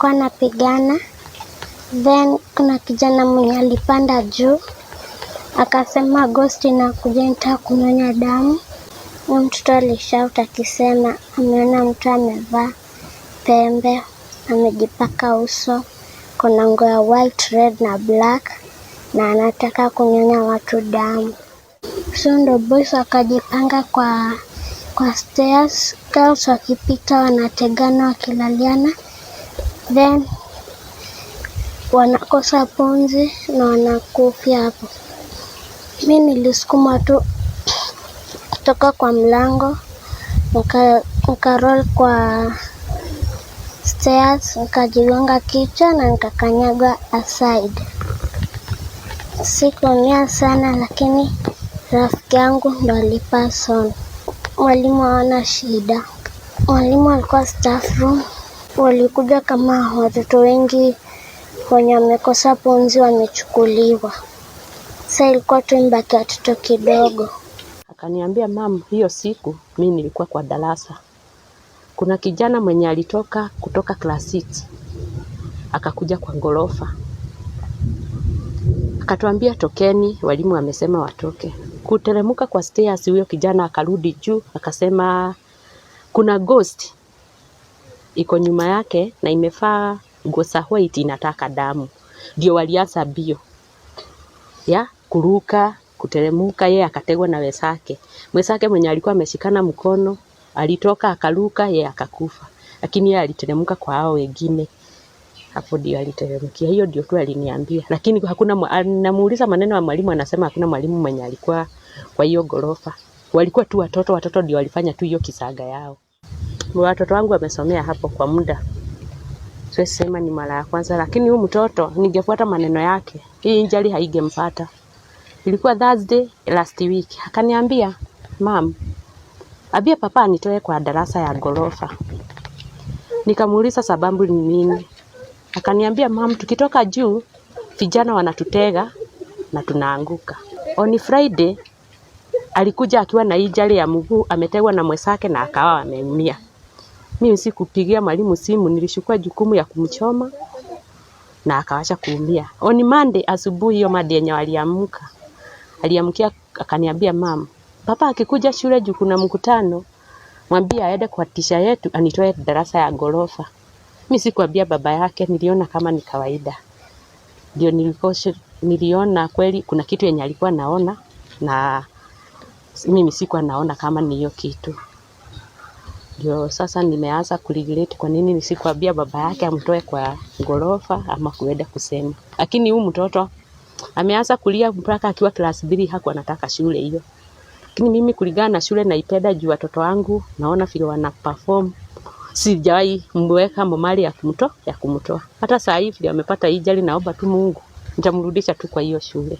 Walikuwa wanapigana, then kuna kijana mwenye alipanda juu akasema ghost inakuja, inataka kunyonya damu. Na mtoto alishout akisema ameona mtu amevaa pembe, amejipaka uso, kuna nguo ya white, red na black na anataka kunyonya watu damu. So ndo boys wakajipanga kwa stairs, girls wakipita wanategana wakilaliana, then wanakosa pumzi na wanakufia hapo. Mi nilisukuma tu kutoka kwa mlango, nikaroll kwa stairs, nikajigonga kichwa na nikakanyagwa aside. Sikuumia sana, lakini rafiki yangu ndo alipass on. Mwalimu hawana shida. Mwalimu alikuwa staff room, walikuja kama watoto wengi wenye wamekosa pumzi wamechukuliwa. Sasa ilikuwa tu imebaki watoto kidogo. Akaniambia, "Mum, hiyo siku mi nilikuwa kwa darasa. Kuna kijana mwenye alitoka kutoka class 6 akakuja kwa ghorofa, akatuambia tokeni, walimu wamesema watoke. Kuteremka kwa stairs, huyo kijana akarudi juu akasema kuna ghost iko nyuma yake na imevaa nguo za white, inataka damu." Ndio walianza mbio ya kuruka, kuteremuka, yeye akategwa na wenzake. Mwenzake mwenye alikuwa ameshikana mkono alitoka akaruka, yeye akakufa, lakini yeye aliteremka kwa hao wengine. Hapo ndio aliteremkia. Hiyo ndio tu aliniambia, lakini hakuna namuuliza maneno ya mwalimu, anasema hakuna mwalimu mwenye alikuwa kwa hiyo ghorofa. Walikuwa tu watoto, watoto ndio walifanya tu hiyo kisaga yao. Watoto wangu wamesomea hapo kwa muda, siwezi sema ni mara ya kwanza, lakini huyu mtoto ningefuata maneno yake, hii injury haingempata. Ilikuwa Thursday last week, akaniambia, "Mum, ambia papa anitoe kwa darasa ya ghorofa." Nikamuuliza sababu ni nini, akaniambia, "Mum, tukitoka juu vijana wanatutega na tunaanguka." On Friday alikuja akiwa na injury ya mguu, ametegwa na mwenzake na akawa ameumia. Mimi sikupigia mwalimu simu, nilichukua jukumu ya kumchoma na akawacha kuumia. On Monday asubuhi, hiyo Monday yenye waliamka, aliamkia akaniambia, "Mum, papa akikuja shule juu kuna mkutano, mwambie aende kwa teacher yetu anitoe darasa ya ghorofa." Mimi sikuambia baba yake, niliona kama ni kawaida. Ndio niliona kweli kuna kitu yenye alikuwa naona na mimi sikuwa naona kama ni hiyo kitu. Ndio sasa nimeanza kuregret kwa nini nisikuambia baba yake amtoe kwa ghorofa ama kuenda kusema. Lakini huyu mtoto ameanza kulia mpaka akiwa class 3, hakuwa anataka shule hiyo. Lakini mimi kulingana na shule naipenda juu watoto wangu naona vile wana perform. Sijawahi mweka morale ya kumtoa. Hata saa hii vile amepata injury, naomba tu Mungu nitamrudisha tu kwa hiyo shule.